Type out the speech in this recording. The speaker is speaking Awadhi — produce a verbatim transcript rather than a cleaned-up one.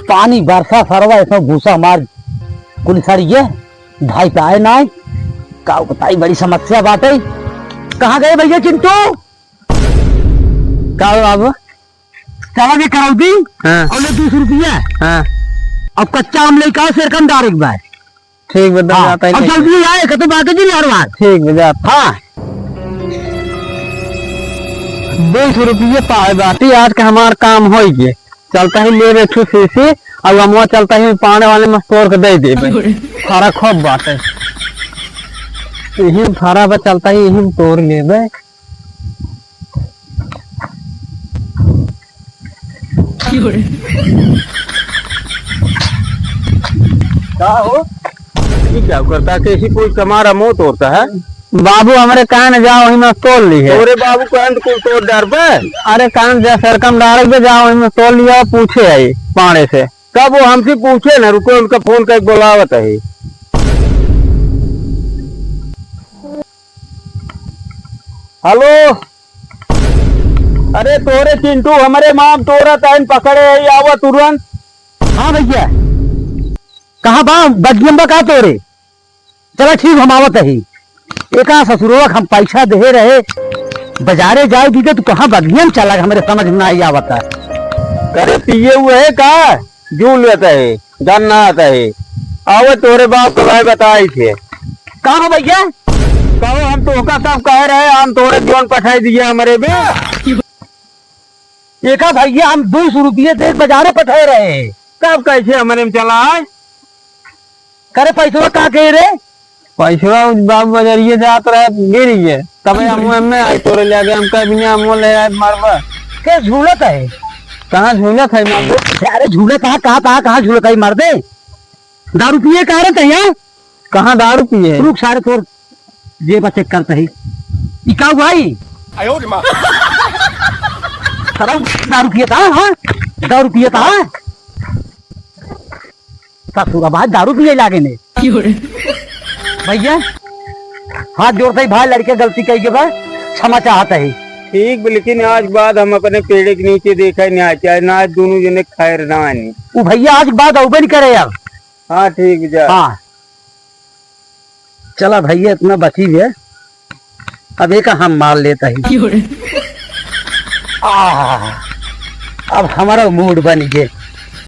पानी बरसा सरवा, इसमें भूसा मार कुल सड़िए, भाई पे आए ना आए। का बताई, बड़ी समस्या बाटे। कहाँ गए भैया चिंटू? का हो बाबू? चला भी करौती। हाँ। और ले दो सौ रुपया। हाँ। अब कच्चा आम लेके आओ, सेर कम डाल एक बार। ठीक बा, हाँ, जाता ही अब नहीं। जल्दी आए, कतो बाकी जी हर बार। ठीक बा, जाता। हाँ। दो सौ रुपये पाए बाटी, आज का हमार काम होई गए। चलता ही लेबे एक ठो शीशी, अब अमवा चलता ही पाने वाले में तोड़ के दे देबे। फरा खूब बाटे। यही फरा बा, चलता ही यही तोड़ लेबे। का हो? ये क्या करता? कैसी कोई कमारा मौत होता है? बाबू, हमरे कान जाओ, वही में तोड़ ली है। तोरे बाबू कान कुल तोड़ डार बे। अरे, कान जा सरकम डाल के जाओ, वही में तोड़ लिया, पूछे आई पाड़े से। कब वो हमसे पूछे ना, रुको, उनका फोन करके बुलावत है। हेलो, अरे तोरे चिंटू, हमरे माम तोरा ताइन पकड़े है, आवा तुरंत। हाँ भैया, कहाँ बा बगियम बा का तोरे? चला ठीक, हम आवत ही। एका ससुरवा हम पैसा देहे रहे, बाजारे जाए दीदे, तू कहाँ बगियम चला, हमरे समझ में नहीं आवता। करे पिए हुए है का? जून लेता है। जानना आता है। आवे तोरे बाप को भाई बताई थे। का हो भैया? कहो हम तोहका सब कह रहे, हम तोरे जोन पठाई दिया हमरे बे। एका भैया हम दो सौ रुपये दे बाजारे पठाए रहे। तब कैसे हमरे में चला आए? करे पैसवा का कहे रे? पैसवा उस बाबू बजरिए जात रहे, गिर गए। तबे हम एमे आई तोरे ले आगे, हम कह बिना हम ले आए मारबा। के झूलत है? कहाँ झूलत है मारबो? अरे झूलत है, कहाँ, कहाँ, कहाँ झूलत है, मार दे। दारू पिए कहाँ रहते हैं? कहाँ दारू पिए? रुक सारे तोर जेब चेक करते ही। ई का भाई? आयो रे माँ। सारा दारू पिए था, हाँ? दारू पिए था, हाँ? ससुरा भाई दारू पिए लागे ने। क्यों रे? भैया, हाथ जोड़ते ही भाई, लड़के गलती कही के बा, क्षमा चाहता है। ठीक बा, लेकिन आज बाद हम अपने पेड़े के नीचे देखा ही ना चाहे, ना आज दोनों जने खैर ना आनी। वो भैया आज बाद अउबे नहीं करे अब। हाँ, ठीक बा, जा। हाँ। चला भैया, इतना बची है, अब एक हम मार लेता ही। क्यों रे? आह, अब हमारा मूड बन गए।